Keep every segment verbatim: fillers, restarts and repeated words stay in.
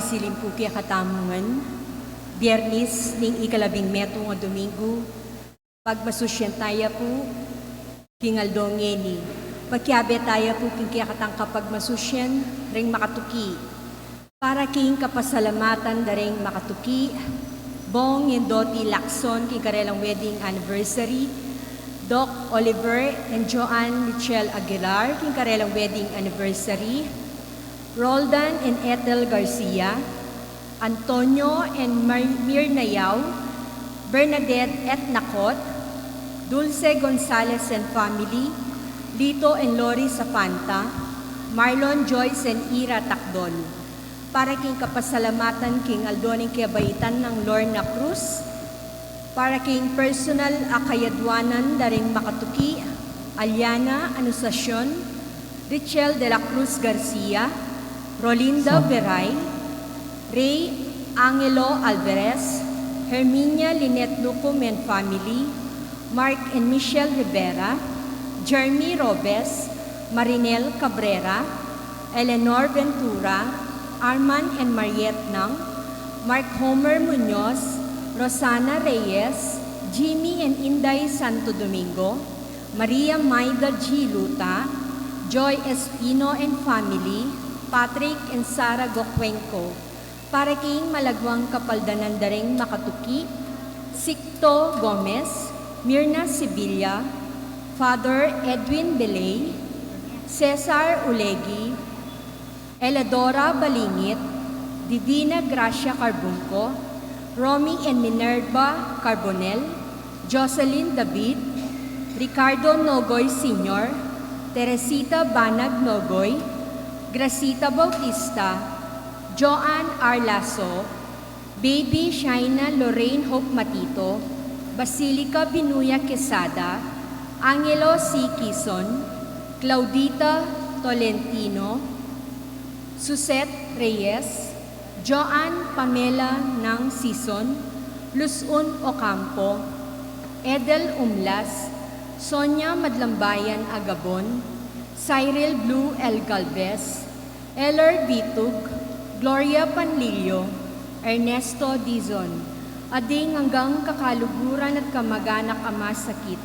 Silim pu kekatamu ngan, Biernis ning ikalabing metung a Domingo, pagmasusyan taya pu king aldo ngeni. Pakiabe taya pu king kekatang kapagmasusyan ring makatuki. Para king kapasalamatan da ring makatuki, Bong and Doti Lacson king karelang wedding anniversary, Doc Oliver and Joanne Michelle Aguilar king karelang wedding anniversary, Roldan and Ethel Garcia, Antonio and Mar-, Mirna Yao, Bernadette Etnacot, Dulce Gonzalez and family, Lito and Lori Sapanta, Marlon, Joyce and Ira Tacdon. Para king kapasalamatan king aldo ning kebaitan nang Lorna Cruz, para king personal a kayadwanan da ring makatuki, Aliana Anunciacion, Richel de la Cruz Garcia, Rolinda Veray, Rey Angelo Alvarez, Herminia Lynette Lucum and family, Mark and Michelle Rivera, Jeremy Robes, Marinel Cabrera, Eleanor Ventura, Arman and Mariette Nang, Mark Homer Muñoz, Rosana Reyes, Jimmy and Inday Santo Domingo, Maria Maida G. Luta, Joy Espino and family, Patrick and Sara Gocuenco. Para king malagwang kapaldanan da ring makatuki, Sixto Gomez, Mirna Sibilia, Father Edwin Belay, Cesar Ulegui, Eladora Balingit, Divina Gracia Carbunco, Romy and Minerva Carbonell, Jocelyn David, Ricardo Nogoy Senior, Teresita Banag Nogoy, Gracita Bautista, Joanne Arlaso, Baby Shaina Lorraine Hope Matito, Basilica Binuya Quesada, Angelo C. Quizon, Claudita Tolentino, Suzette Reyes, Joanne Pamela Nang Sison, Luzon Ocampo, Edel Umlas, Sonia Madlambayan Agabon, Cyril Blue L. Galvez, Eller Vitug, Gloria Panlilio, Ernesto Dizon, a ding anggang kakaluguran at kamaganak a masakit.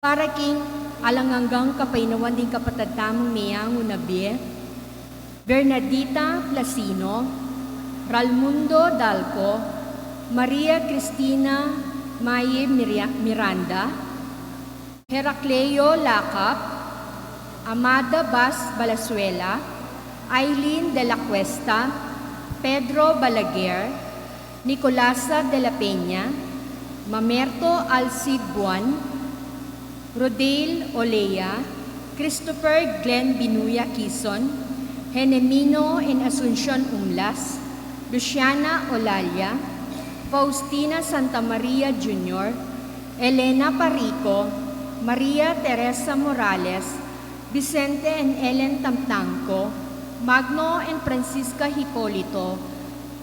Para king alang anggang kapaynawan ding kapatad tamung meyangu na bie, Bernadita Plasino, Ralmundo Dalco, Maria Cristina Maye Miria-, Miranda, Heracleo Lacap, Amada Bas Valenzuela, Aileen de la Cuesta, Pedro Balaguer, Nicolasa de la Peña, Mamerto Alcid Buan, Rodale Olea, Christopher Glenn Binuya Quizon, Henemino and Asuncion Umlas, Luciana Olalia, Faustina Santa Maria Junior, Elena Parico, Maria Teresa Morales, Vicente and Ellen Tamtangco, Magno and Francisca Hipolito,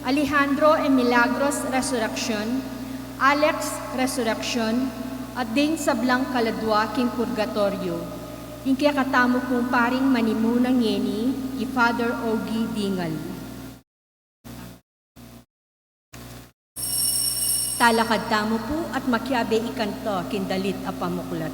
Alejandro and Milagros Resurreccion, Alex Resurreccion, at ding sablang kaladua king purgatoryo. Ing kekatamu pung paring manimuna ngeni, i Father Ogie Dingal. Talakad tamu pu at makiabe ikanta king dalit a pamuklat.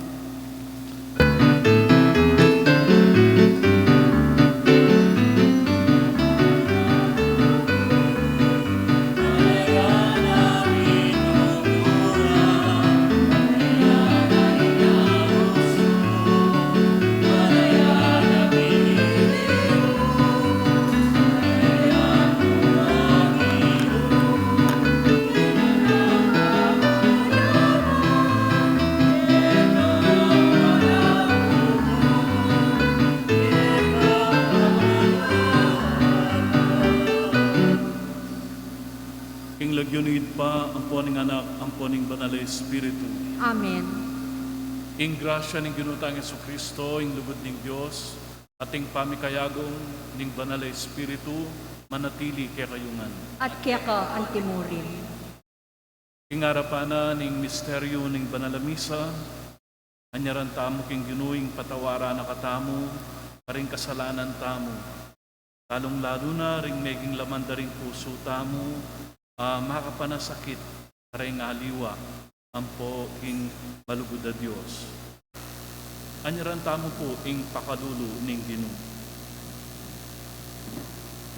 King lagyu ning Ibpa, ampo ning Anak, ampo ning Banal a Espiritu. Amen. Ing grasya ning Ginu tang Jesucristo, ing lugud ning Dios, at ing pamikayagung ning Banal a Espiritu, manatili kekayu ngan. At keka antimurin. King arapan na ning misteryu ning Banal a Misa, anyaran tamu king Ginu ing patawaran na katamu karing kasalanan tamu. Lalung-lalu na ring meging laman da ring pusu tamu, a makapanasakit kareng aliwa ampo king malugud a Dios. Anyaran tamu pu ing pakalulu ning Ginu.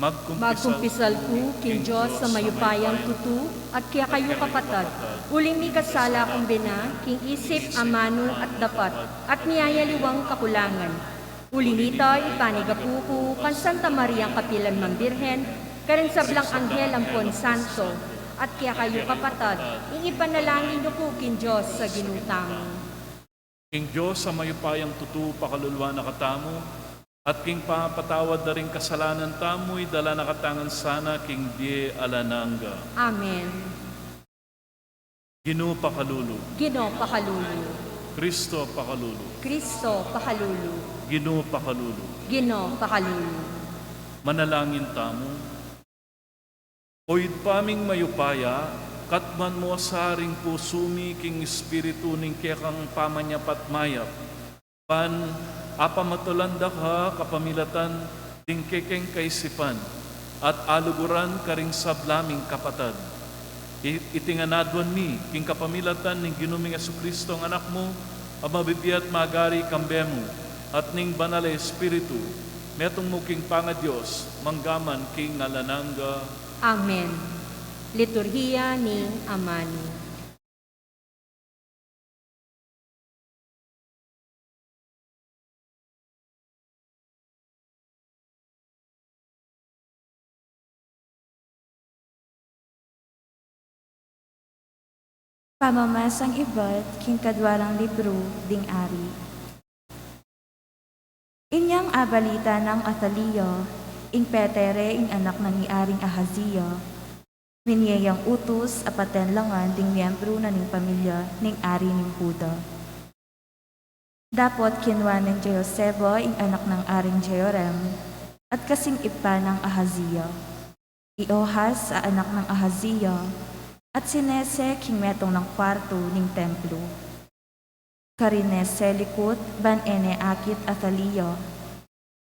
Magkumpisal ku king Dios a mayupayang tutu, at kekayu kapatad, uling mikasala kung bina king isip, amanu at dapat, at miyayaliwang kakulangan. Uli nita, ipanigapu ku kang Santa Mariang kapilan man Birhen, kareng sablang anghel ampon santo, at kekayu kapatad, ing ipanalangin yu ku king Dios a Ginu tamu. Ing Dios a mayupayang tutu pakaluluan na katamu, at king pamapatawad da ring kasalanan tamu, idala na katamu ngan sana king bie alang angga. Amen. Ginu pakalulu. Ginu pakalulu. Kristo pakalulu. Kristo pakalulu. Ginu pakalulu. Ginu pakalulu. Manalangin tamu. O Ibpa ming mayupaya, katmuan mu sa ring pusu mi king espiritu ning kekang pamanyapat mayap, ban apamatulan da ka kapamilatan ding kekeng kaisipan, at aluguran karing sabla ming kapatad. I-, iti ngan aduan mi king kapamilatan ning Ginu ming Jesucristo a Anak mu, a mabibie at magari kambe mu, at ning Banal a Espiritu, metung mu king pangaDios, mangga man king alang angga. Amen. Liturhiya ning Amanu. Pamamasang ibat king kadwa rang libru ding Ari. Inyang abalita nang Athaliah, ing pete re ing anak nang i Aring Ahaziah, minie yang utus a paten la ngan ding miembru na ning pamilya ning ari ning Juda. Dapot kinua neng Jehosheba ing anak nang Aring Jehoram, at kasing ibpa nang Ahaziah, i Joahaz a anak nang Ahaziah, at sinese king metung nang kuartu ning templo. Karin ne selikut ban e ne akit Athaliah.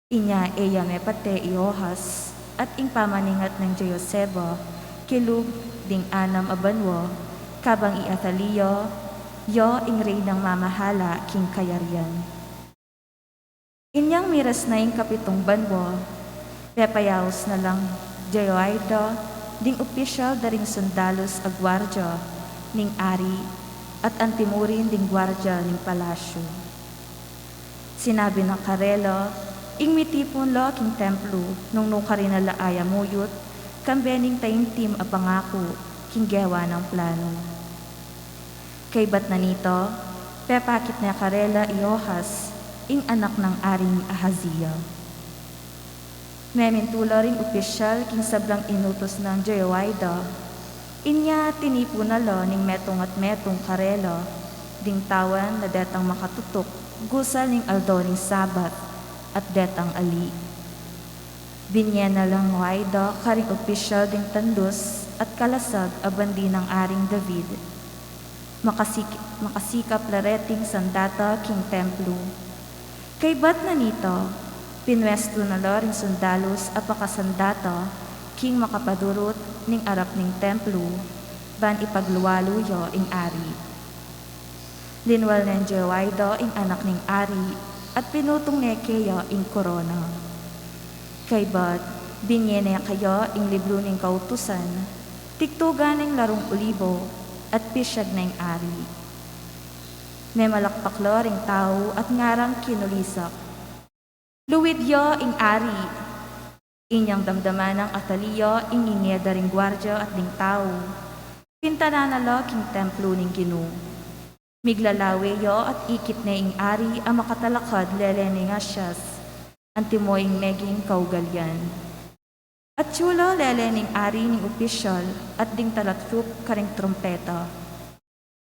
Inya e ya mepate i Joahaz, at ing pamaningat neng Jehosheba kilub ding anam a banua, kabang i Athaliah ya ing reynang mamahala king kayarian. Inyang miras na ing kapitung banua, pepayaus na lang Jehoiada ding opisyal da ring sundalus a guardia ning ari, at antimurin ding guardia ning palasyu. Sinabi na karela ing mitipun la king templo nung nukarin na la ayamuyut kambe ning taimtim a pangaku king gewa nang planu. Kaybat na nita, pepakit ne karela i Joahaz, ing anak nang Aring Ahaziah. Memintu la ring opisyal king sablang inutus nang Jehoiada. Inya tinipun na la ning metung at metung karela ding tawan na detang makatutuk gusal ning aldo ning Sabat at detang ali. Binie na lang Joiada karing opisyal ding tandus at kalasag a bandi nang Aring David. Makasik-, makasikap la reting sandata king templo. Kaybat na nita, pinwestu na la ring sundalus a pakasandata king makapadurut ning arap ning templo, ban ipaglualu ya ing ari. Linwal neng Jehoiada ing anak ning ari, at pinutung ne keya ing korona. Kaybat, binie ne keya ing libru ning kautusan, tigtugan neng larung olibo, at pisyag neng ari. Memalakpak la ring tau at ngarang kinulisak, "Luid ya ing ari!" Inyang damdaman nang Athaliah ing ngingeda ring guardia at ding tau, pintanan na la king templo ning Ginu. Miglalawe ya at ikit ne ing ari a makatalakad lele ning Asyas, antimo ing meging kaugalian. Atyu la lele ning ari ning opisyal at ding talatiup karing trumpeta.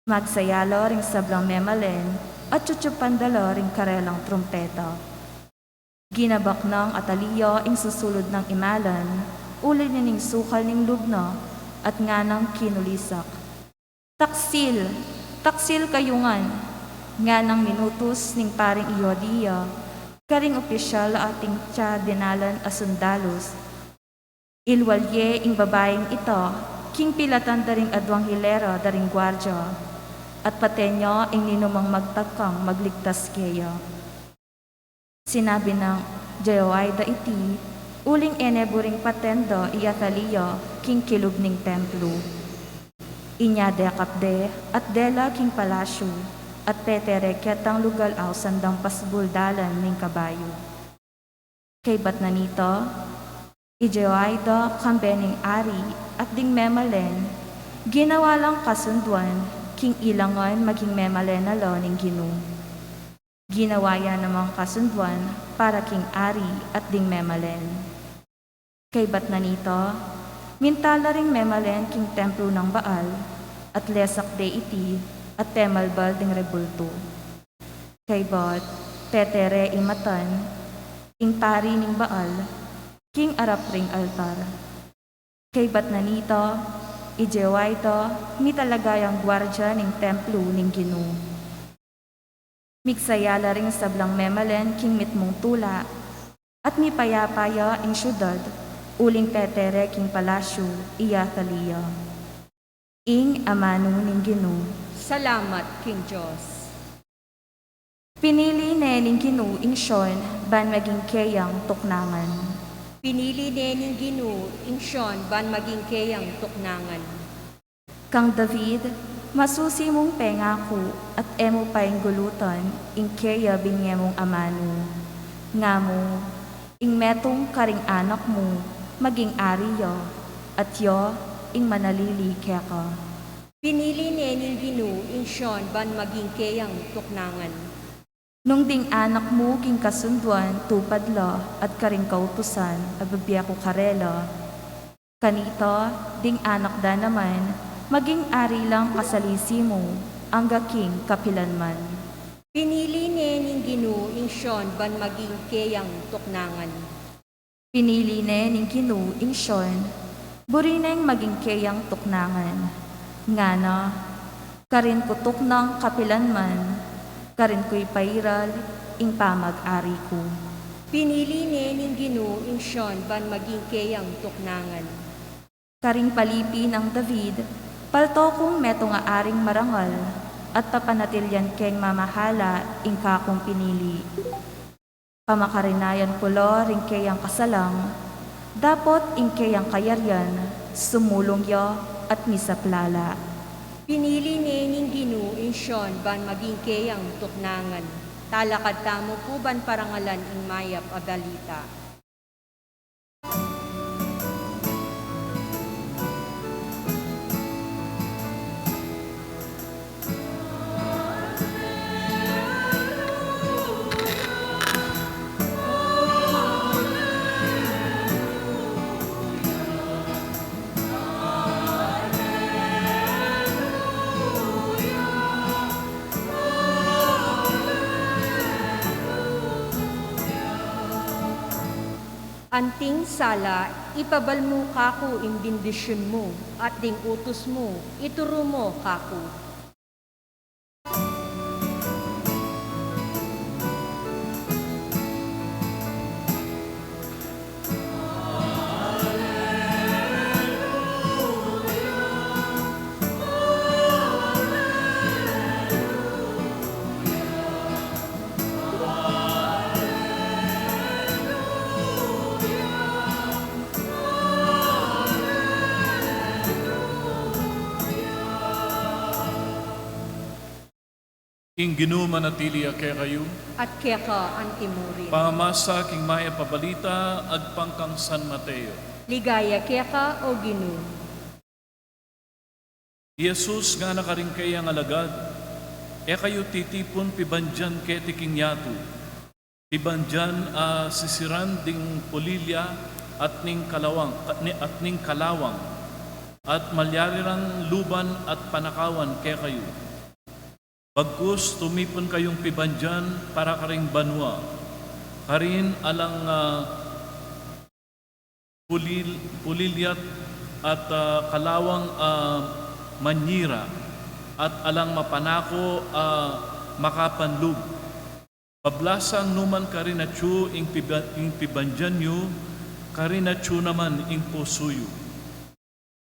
Magsaya la ring sablang memalen, at tiyutiyupan da la ring karelang trumpeta. Ginabak nang Athaliah ing susulud nang imalan, uli na ning sukal ning lub na, at nganang kinulisak, "Taksil! Taksil kayu ngan!" Nganang minutus ning paring Euodia, Karing opisyal atin tia dinalan a sundalus, ilwal ye ing babaing ita king pilatan da ring aduang hilera da ring guardia, at paten ya ing ninumang magtagkang magligtas keya. Sinabi nang Jehoiada iti uling e ne buring paten da i Athaliah king kilub ning templu. Inya dekap de at dela king palasyu, at pete re ketang lugal ausan dang pasbul dalan ning kabayu. Kaybat na nita, i Jehoiada kambe ning ari at ding memalen, ginawa lang kasunduan king ilangan maging memalen na la ning Ginu. Ginawa ya namang kasunduan para king ari at ding memalen. Kaybat na nita, minta la ring memalen king templu nang Baal, at lesak de iti at pemalbal ding rebultu. Kaybat, pete re i Matan, ing pari ning Baal, king arap ring altar. Kaybat na nita, i Jehoiada mitalaga yang guardia ning templu ning Ginu. Migsa ya la ring sablang memalen king mitmung tula, at mipayapa ya ing siudad uling pete re king palasyu i Athaliah. Ing amanu ning Ginu. Salamat king Dios. Pinili ne ning Ginu ing Sion ban maging keyang tuknangan. Pinili ne ning Ginu ing Sion ban maging keyang tuknangan. Kang David, masusi mung pengaku at e mu painggulutan ing keya binie mung amanu. Nga mu, ing metung karing anak mu maging ari ya, at ya ing manalili keka. Pinili ne ning Ginu ing Sion ban maging keyang tuknangan. Nung ding anak mu king kasunduan tupad la at karing kautusan a bibie ku karela, kanita ding anak da naman maging ari lang kasalisi mu angga king kapilanman. Pinili ne ning Ginu ing Sion ban maging keyang tuknangan. Pinili ne ning Ginu ing Sion, buri neng maging keyang tuknangan. Ngana, karin ku tuknang kapilanman, karin ku ipairal ing pamag-ari ku. Pinili ne ning Ginu ing Sion ban maging keyang tuknangan. Karing palipi nang David, palto kung metung a aring marangal, at papanatilyan keng mamahala ing kakung pinili. Pamakarinayan ku la ring keyang kasalang, dapot ing keyang kayarian sumulung ya at misaplala. Pinili ne ning Ginu ing Sion ban maging keyang tuknangan. Talakad tamu pu ban parangalan ing mayap a balita. Anting sala, ipabal mu kaku ing bindisyun mu, at ding utus mu, ituru mu kaku. Ing Ginu manatili ya kekayu. At keka antimurin. Pamamasa king mayap a balita agpang kang San Mateo. Ligaya keka, O Ginu. I Jesus ngana karing keyang alagad, e kayu titipun pibandian keti king yatu. Pibandian a sisiran ding pulilya at ning kalawang, at ni-, at ning kalawang, at malyari rang luban at panakawan kekayu. Bagkus tumipun kayung pibandian para karing banua, karin alang, ah, pulil-, pulilyat at, ah, kalawang, ah, manyira, at alang mapanako, ah, makapanlub. Pablasang numan karin atyu ing piba-, ing pibandian yu, karin atyu naman ing pusu yu.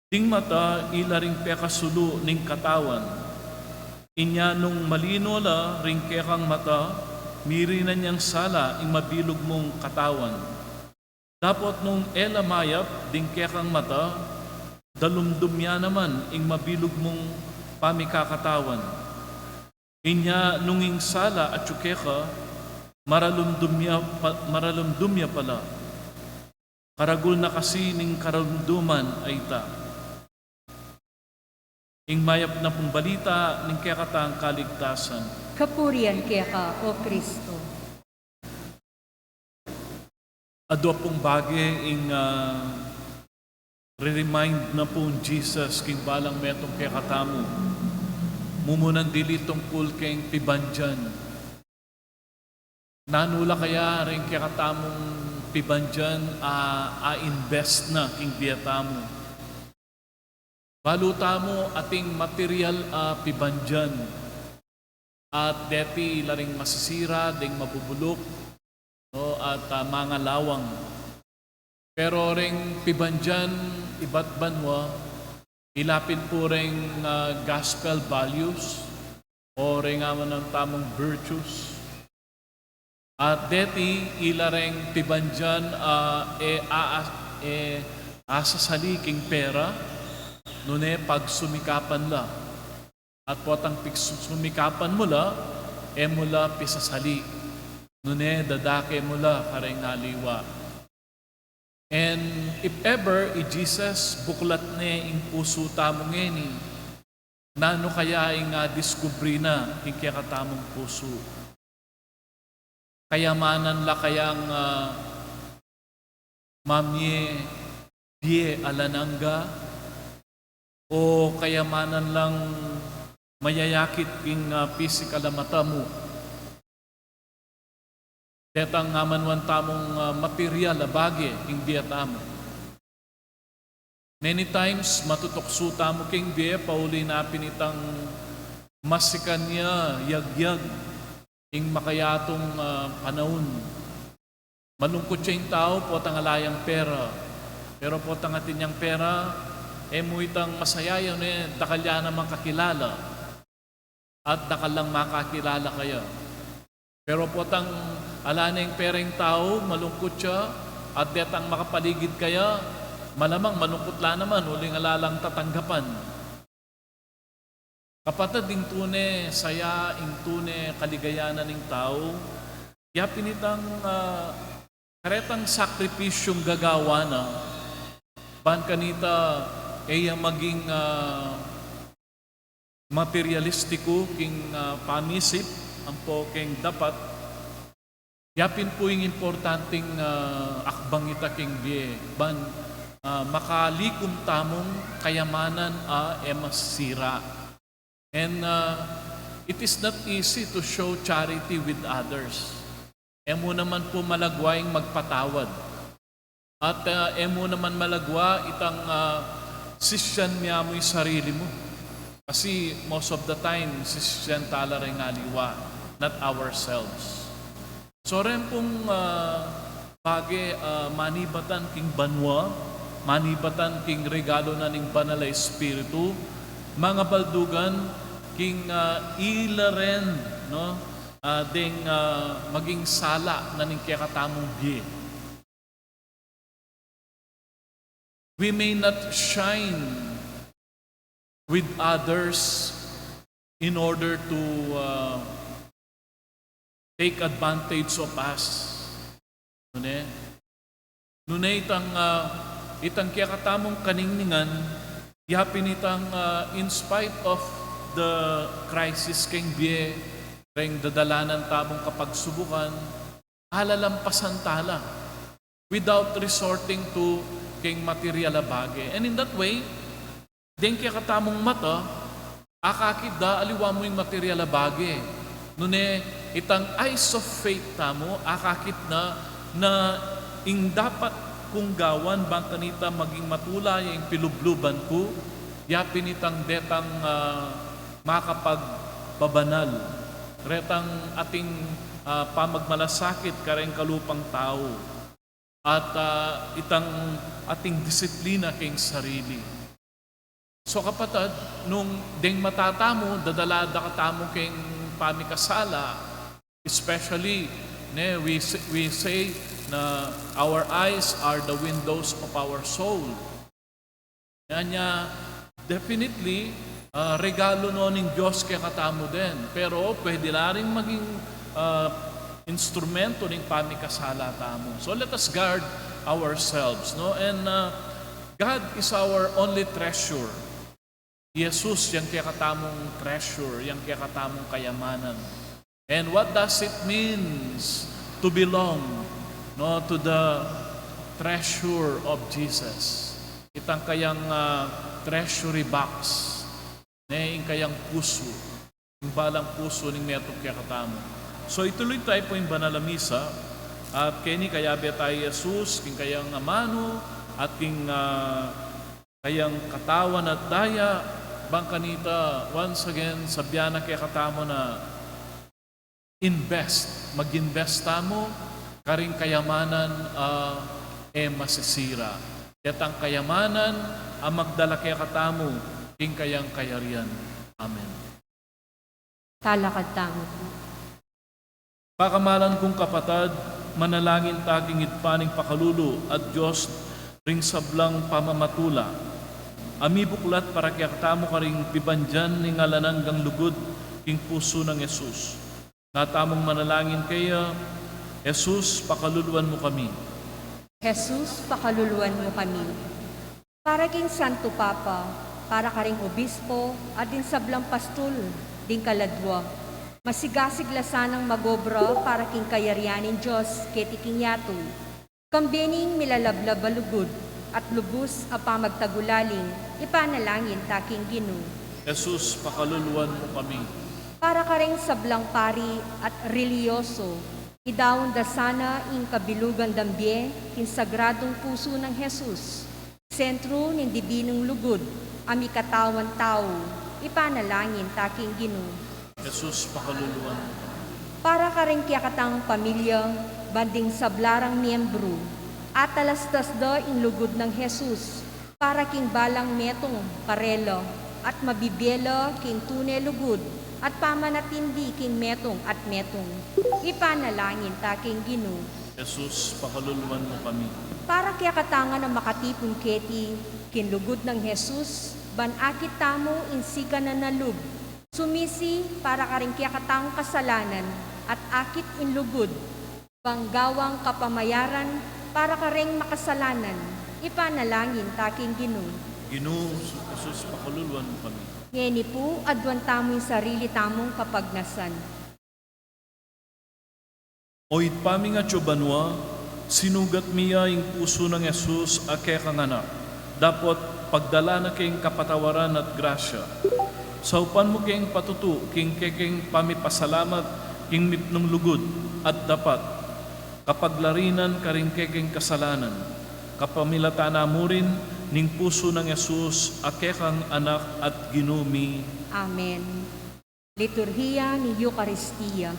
Ding mata ila ring pekasulu ning katawan. Inya nung malino la ring kekang mata, mirinan yang sala ing mabilug mung katawan. Dapot nung e la mayap ding kekang mata, dalumdum ya naman ing mabilug mung pamikakatawan. Inya nung ing sala atyu keka, maralumdum ya pa-, maralumdum ya pala. Karagul na kasi ning karalumduman a ita. Ing mayap na pung balita ning kekatang kaligtasan. Kapurian keka, O Kristo. Adwa pung bage ing, ah, re-remind na pung Jesus king balang metung kekatamu. Mumunan dili tungkul king pibandian. Nanu la kaya ring kekatamung pibandian a, a-invest na king bie tamu? Balu tamu ating material a pibandian. At deti la ring masisira, ding mabubuluk, no, at, ah, mangalawang. Pero ring pibandian ibat banua, ila pin pu ring, ah, gospel values, o ring amanang tamung virtues. At deti ila ring pibandian, ah, e, a, a, e, asasali king pera, nune pagsumikapan la. At potang pigsumikapan mu la, e mu la pisasali, nune dadake mu la karing aliwa. And if ever i Jesus buklat ne ing pusu tamu ngeni, nanu kaya ing, ah, diskubri na king kekatamung pusu? Kayamanan la kayang, ah, mamie bie alang angga, o kayamanan lang mayayakit king, ah, pisikal a mata mu? Detang amanuan tamung, ah, material a bage ing bie tamu. Many times, matutuksu tamu king bie, pauli na pin itang masikan ya yagyag ing makayatung, ah, panaun. Malungkut ya ing tau potang ala yang pera. Pero potang atin yang pera, e mu itang masaya ya, nune dakal ya namang kakilala. At dakal lang makakilala kaya. Pero potang ala neng pera ing tau, malungkut ya, at detang makapaligid kaya, malamang malungkut la naman, uling ala lang tatanggapan. Kapatad, ing tune saya, ing tune kaligayanan ning tau, ya pin itang, ah, karetang sakripisyung gagawa na, ban kanita, e ya maging, ah, materialistiku king, ah, pamisip, ampo king dapat, ya pin pu ing importanting, ah, akbang ita king bie, ban, ah, makalikum tamung kayamanan a e masira. And, ah, it is not easy to show charity with others. E mu naman pu malagwa ing magpatawad. At, ah, e mu naman malagwa itang, ah, sisyan mu ya mu ing sarili mu. Kasi most of the time, sisyan tala ring aliwa, not ourselves. So, ren pung, ah, bage, ah, manibatan king banua, manibatan king regalo na ning Banal a Espiritu, mangabaldugan king, ah, ila ren, no, ah, deng, ah, maging sala na ning kekatamung bie. We may not shine with others in order to, uh, take advantage of us. Nune? Nune itang, uh, itang kekatamung kaningningan, ya pin itang, uh, in spite of the crisis king bie, reng dadalanan tamung kapagsubukan, alalampasan tala without resorting to king material a bage. And in that way, deng kekatamung mata, akakit da aliwa mu ing material a bage. Nune, itang eyes of faith tamu, akakit na, na ing dapat kung gawan bang kanita maging matula ya ing pilubluban ku, ya pin itang detang, ah, makapagpabanal. Retang ating ah, pamagmalasakit kareng kalupang tau, at, ah, itang ating disiplina keng sarili. So, kapatad, nung deng mata tamu, dadala da katamu keng pamikasala, especially, ne, we s-, we say na our eyes are the windows of our soul. Kanya, definitely, ah, regalo no ning Dios kekatamu den. Pero pwede la ring maging, ah, instrumento ning pamikasala tamu. So let us guard ourselves, no? And, ah, God is our only treasure. Jesus, yang kekatamung treasure, yang kekatamung kayamanan. And what does it means to belong, no, to the treasure of Jesus? Itang kayang, ah, treasury box, ne, ing kayang pusu, ing balang pusu ning metung kekatamu. So, ituloy tayu pu ing banal a misa, at keni kayabe tayu i Jesus, king kayang amanu, at king, ah, kayang katawan at daya, bang kanita, once again, sabyan na kekatamu na invest, mag-invest tamu karing kayamanan a e masisira. Detang kayamanan a magdala kekatamu king kayang kayarian. Amen. Talakad tamu pu. Pakamalan kung kapatad, manalangin ta king Ibpa ning pakalulu at Dios ring sablang pamamatula a mibuklat para kekatamu karing pibandian ning alang anggang lugud king pusu nang Jesus. Nga tamung manalangin kaya, Jesus, pakaluluan mu kami. Jesus, pakaluluan mu kami. Para king Santo Papa, para karing obispo, at ding sablang pastul, ding kaladwa. Masigasig la sanang magobra para king kayarian ning Dios keti king yatu. Kambe ning milalablab a lugud at lubus a pamagtagulaling, ipanalangin ta king Ginu. Jesus, pakaluluan mu kami. Para karing sablang pari at relihiyoso, idaun da sana ing kabilugan dang bie king sagradung pusu nang Jesus, sentru ning dibinung lugud a mikatawan tau, ipanalangin ta king Ginu. Jesus, pakaluluan mu kami. Para karing kekatang pamilya, ban ding sabla rang miyembru, atalastas da ing lugud nang Jesus, para king balang metung karela, at mabibie la king tune lugud, at pamanatindi king metung at metung. Ipanalangin ta king Ginu. Jesus, pakaluluan mu kami. Para kekatang a makatipun keti king lugud nang Jesus, ban akit tamu ing sikanan a lub, sumisi para karing kekatang kasalanan, at akit ing lugud, ban gawang kapamayaran para kareng makasalanan, ipanalangin ta king Ginu. Ginu, Jesus, pakaluluan mu kami. Ngeni pu, aduan tamu ing sarili tamung kapagnasan. O Ibpa ming atsu banua, sinugat mi ya ing pusu nang Jesus a kekang Anak, dapot pagdalan na keng kapatawaran at grasya. Saupan mu keng patutu king kekeng pamipasalamat king mipnung lugud at dapat, kapaglarinan karing kekeng kasalanan, kapamilatan na mu rin ning pusu nang Jesus a kekang Anak at Ginu mi. Amen. Liturhiya ning Eukaristia.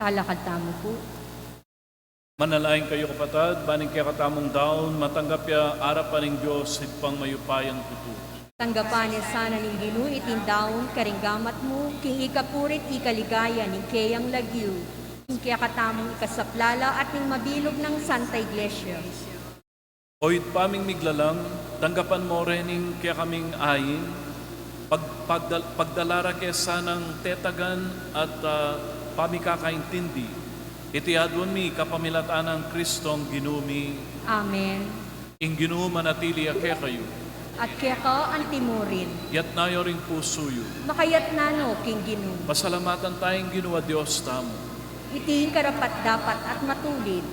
Talakad tamu pu. Manalangin kayu, kapatad, ban ing kekatamung daun matanggap ya arapan ning Dios, Ibpang mayupayang tutu. Tanggapan na sana ning Ginu iting daun karing gamat mu, king ikapuri't ikaligaya ning keyang lagyu, king kekatamung ikasaplala at ning mabilug nang Santa Iglesia. O Ibpa ming miglalang, tanggapan mo reni ing kekaming ain, pag-, pagdal-, pagdala ra ke sanang tetagan at, ah, pamikakaintindi. Iti aduan mi kapamilatan nang Kristong Ginu mi. Amen. Ing Ginu manatili ya kekayu. At keka antimurin. Yatna yu ring pusu yu. Makayatna no king Ginu. Pasalamatan taya ing Ginu a Dios tamu. Iti ing karapat-dapat at matulid.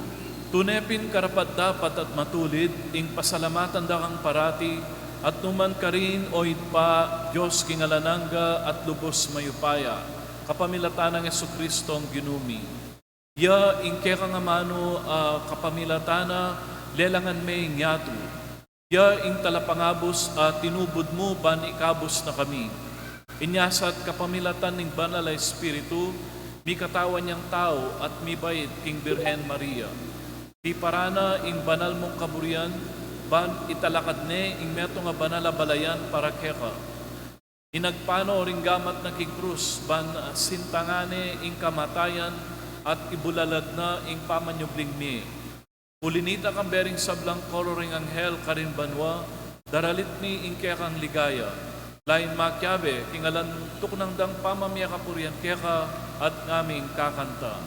Tune pin karapat-dapat at matulid ing pasalamatan da kang parati at nu man karin, o Ibpa, Dios king alang angga at lubus mayupaya, kapamilatan nang Jesukristong Ginu mi. Ya ing kekang amanu a kapamilatan na lelangan me ing yatu. Ya ing talapangabus a tinubud mu ban ikabus na kami. Inya sa at kapamilatan ning Banal a Espiritu, mikatawan yang tau at mibait king Birhen Maria. Piparan na ing banal mung kaburian, ban italakad ne ing metung a banal a balayan para keka. Inagpano ring gamat na king krus, ban, ah, sintangan ne ing kamatayan at ibulalag na ing pamanyubling mie. Uli nita, kambe ring sablang koro ring anghel karin banua, daralit mi ing kekang ligaya. Lain makiabe king alang tuknang dang pamamie kapurian keka at ngaming kakanta.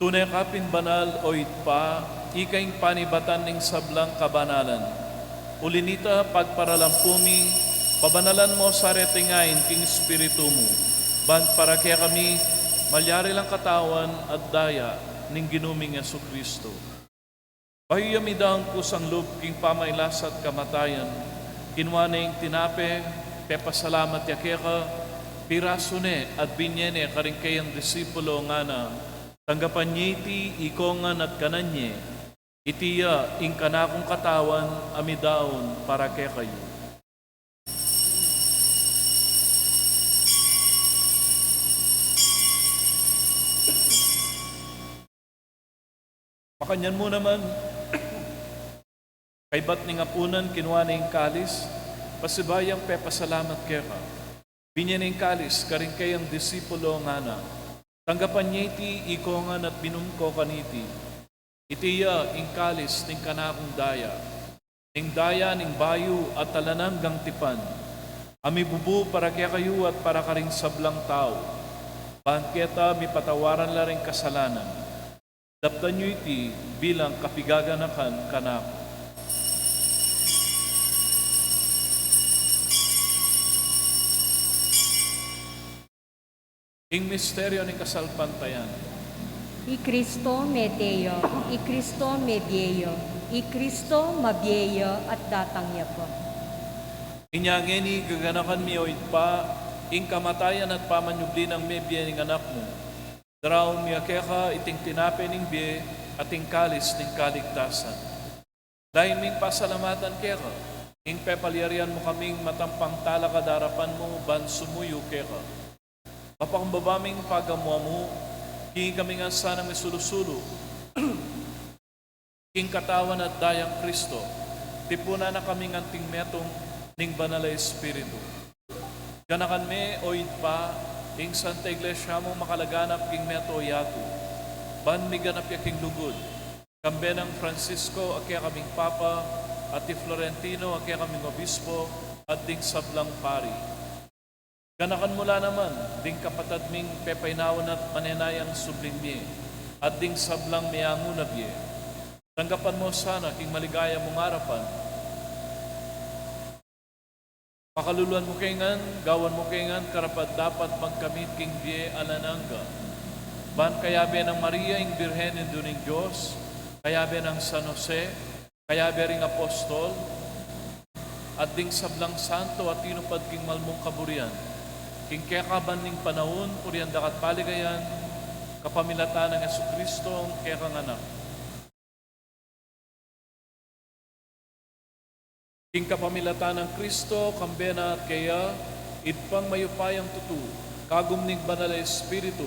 Tune ka pin banal, o Ibpa, ika ing panibatan ning sablang kabanalan. Uli nita, pagparalampu mi, pabanalan mo sa reting ain king Espiritu mu, ban para kekami malyari lang katawan at daya ning Ginu ming Jesucristo. Bayu ya midaun kusang lub king pamailas at kamatayan, kinua ne ing tinape, pepasalamat ya keka, pirasu ne at binye ne karing keyang disipulo, ngana: Tanggapan ye iti ikongan at kanan ye, iti ya ing kanakung katawan a midaun para kekayu. Makanyan mu naman, kaybat ning apunan, kinua ne ing kalis, pasibayu yang pepasalamat keka, binye ne ing kalis karing keyang disipulo, ngana: Tanggapan ye iti ikongan at minum ko kaniti, iti ya ing kalis ning kanakung daya, ing daya ning bayu at alang anggang tipan, a mibubu para kekayu at para karing sablang tau, ban keta mipatawaran la ring kasalanan. Daptan yu iti bilang kapigaganakan kanaku. Ing misteryo ning kasalpantayanan. I Kristo mete ya, i Kristo mebie ya, i Kristo mabie ya at datang ya pa. Inya ngeni gaganakan mi, o Ibpa, ing kamatayan at pamanyubli nang mebie ning Anak mu. Daraun mi keka iting tinape ning bie at ing kalis ning kaligtasan. Lain ming pasalamatan keka, ing pepalyarian mu kaming matampang talakad king arapan mu ban sumuyu keka. Mapakumbaba ming pagamu-amu king ikami ngan sanang misulu-sulu king katawan at dayang Kristo, tipunan na kaming anting metung ning Banal a Espiritu. Ganakan me, o Ibpa, ing Santa Iglesia mung makalaganap king meto a yatu, ban miganap ya king lugud, kambe nang Francisco a kekaming Papa, at i Florentino a kekaming Obispo, at ding sablang pari. Ganakan mu la naman ding kapatad ming pepainawa na't manenayang subling mie, at ding sablang meanguna bie. Tanggapan mu sana king maligaya mung arapan. Pakaluluan mu ke ngan, gawan mu ke ngan karapat-dapat magkamit king bie alang angga. Ban kayabe nang Maria, ing Birhen Indu ning Dios, kayabe nang San Jose, kayabe ring apostol, at ding sablang santo a tinupad king malmung kaburian, king kekaban ning panaun, purian da ka at paligayan, kapamilatan nang Jesucristo, ing kekang Anak. King kapamilatan nang Kristo, kambe na at keya, Ibpang mayupayang tutu, kagum ning Banal a Espiritu,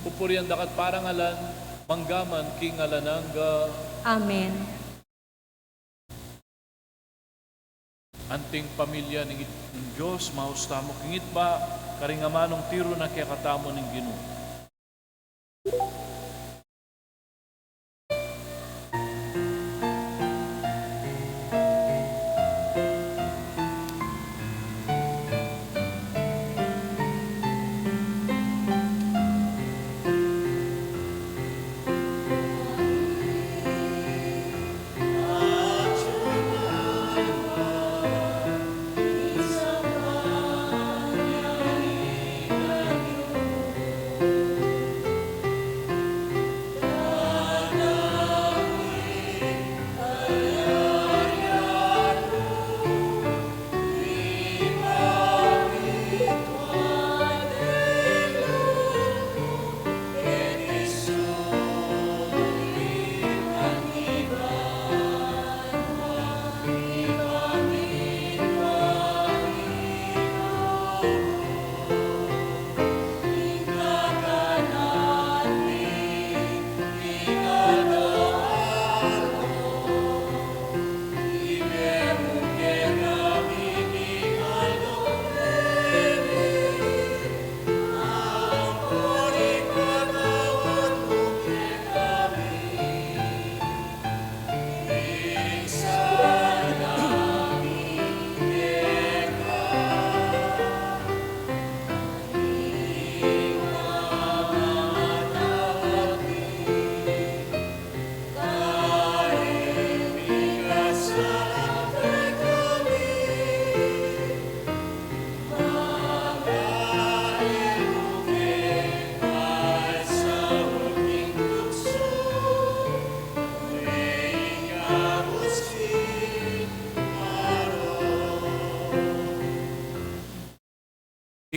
pupurian da ka at parangalan, mangga man king alang angga. Amen. Anting pamilya ning, ning Dios, maus tamu king Ibpa, karing amanung tiru na kekatamu ning Ginu.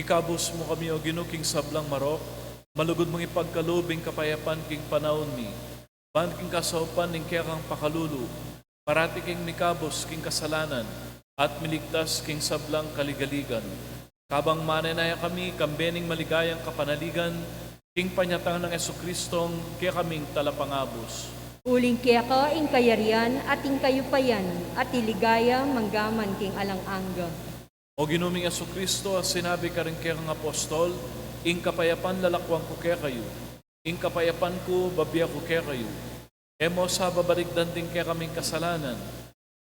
Ikabus mu kami, O Ginu, king sablang marok, malugud mung ipagkalub ing kapayapan king panaun mi, ban king kasaupan ning kekang pakalulu, parati kaming mikabus king kasalanan, at miligtas king sablang kaligaligan. Kabang manenaya kami, kambe ning maligayang kapanaligan, king panyatang nang Jesucristong kekaming talapangabus. Uling keka ing kayarian at ing kayupayan at ing ligaya mangga man king alang angga. O Ginu ming Jesucristo, a sinabi karing kekang apostol, ing kapayapan lalakuan ku kekayu, ing kapayapan ku babie ku kekayu. E mu sa babalikdan ding kekaming kasalanan,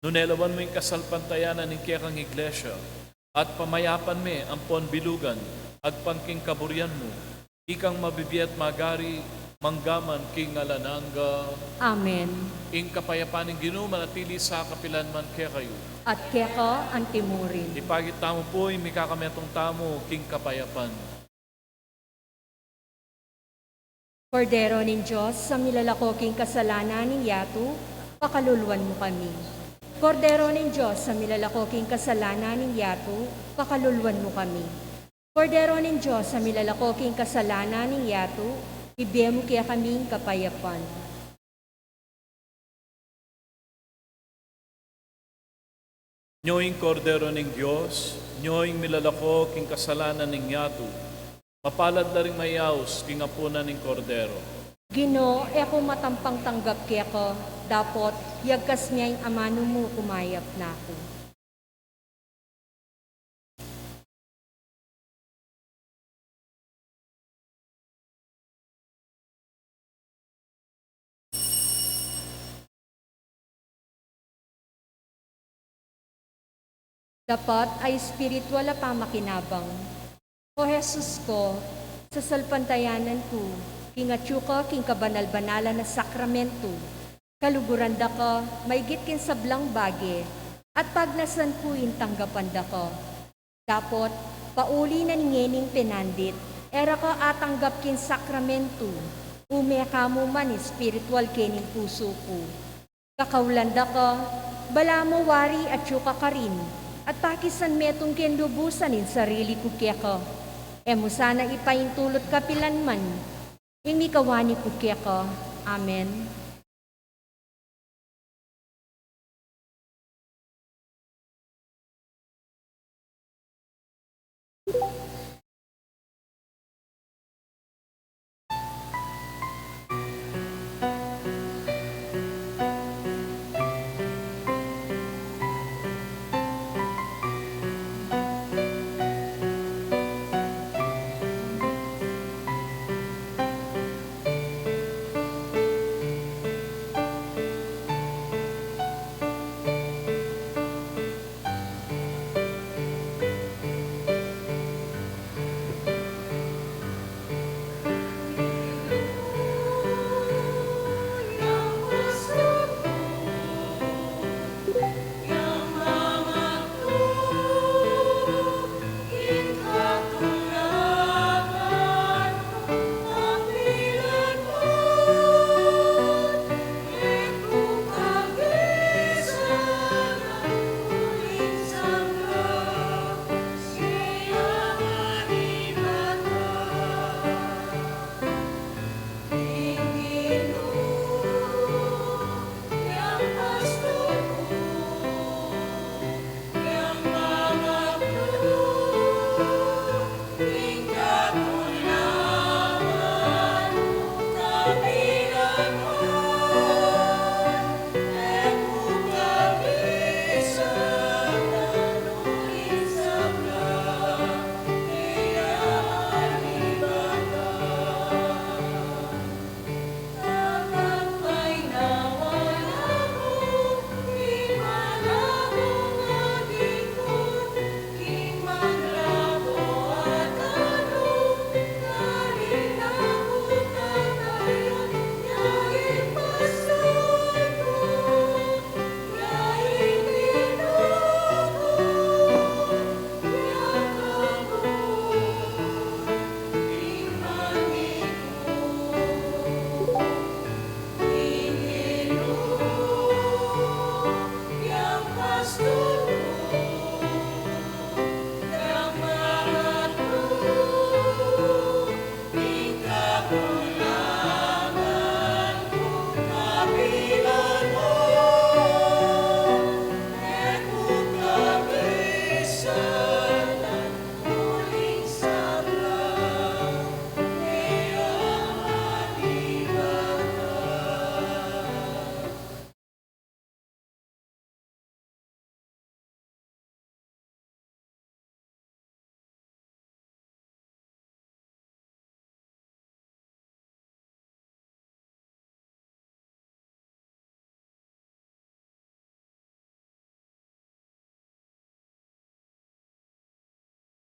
nune lawan mu ing kasalpantayanan ning kekang Iglesia, at pamayapan me ampon bilugan, agpang king kaburian mu, ikang mabibie at magari, mangga man king alang angga. Amen. Ing kapayapan ning Ginu manatili sa kapilan man kekayu. At keka antimurin. Ipakit tamu pu ing mikakametung tamu king kapayapan. Kordero ning Dios, a milalako king kasalanan ning yatu, pakaluluan mu kami. Kordero ning Dios, a milalako king kasalanan ning yatu, pakaluluan mu kami. Kordero ning Dios, a milalako king kasalanan ning yatu, ibie mu kekami ing kapayapan. Nyo ing Kordero ning Dios, nyo ing milalako king kasalanan ning yatu. Mapalad la ring mayaus king apunan ning Kordero. Ginu, e ku matampang tanggap keka, dapot yagkas me ing amanu mu, kumayap na ku. Dapat a espiritual a pamakinabang. O Jesus ko, sasalpantayanan ku king atyu ka king kabanal-banalan a sakramentu. Kaluguran da ka maigit king sablang bage, at pagnasan ku ing tanggapan da ka. Dapot, pauli na ning ngening penandit, e ra ka atanggap king sakramentu, ume ka mu man espiritual kening pusu ku. Kakaulan da ka, balamu wari atyu ka karin, at pakisan metung king lubusan ing sarili ku keka. E mu sana ipaintulut kapilan man, ing mikawani ku keka. Amen.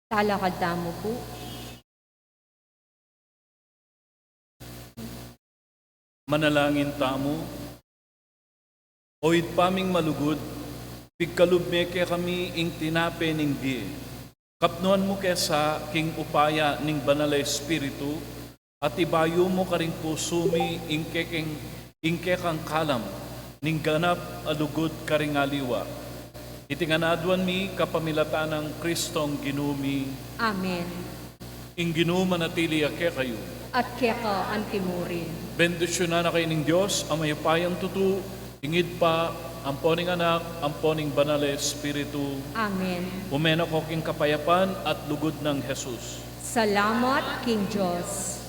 Talakad tamu pu. Manalangin tamu. O Ibpa ming malugud, pigkalub me kekami ing tinape ning bie. Kapnuan mu ke sa king upaya ning Banal a Espiritu, at ibayu mu karing pusu mi ing kekeng, ing kekang kalam ning ganap a lugud karing aliwa. Iti ngan aduan mi kapamilatan nang Kristong Ginu mi. Amen. Ing Ginu manatili ya kekayu. At keka antimurin. Bendisyunan na kayu ning Dios a mayupayang tutu, ing Ibpa, Ampo ning Anak, ampo ning Banal a Espiritu. Amen. Ume na ko king kapayapan at lugud nang Jesus. Salamat king Dios.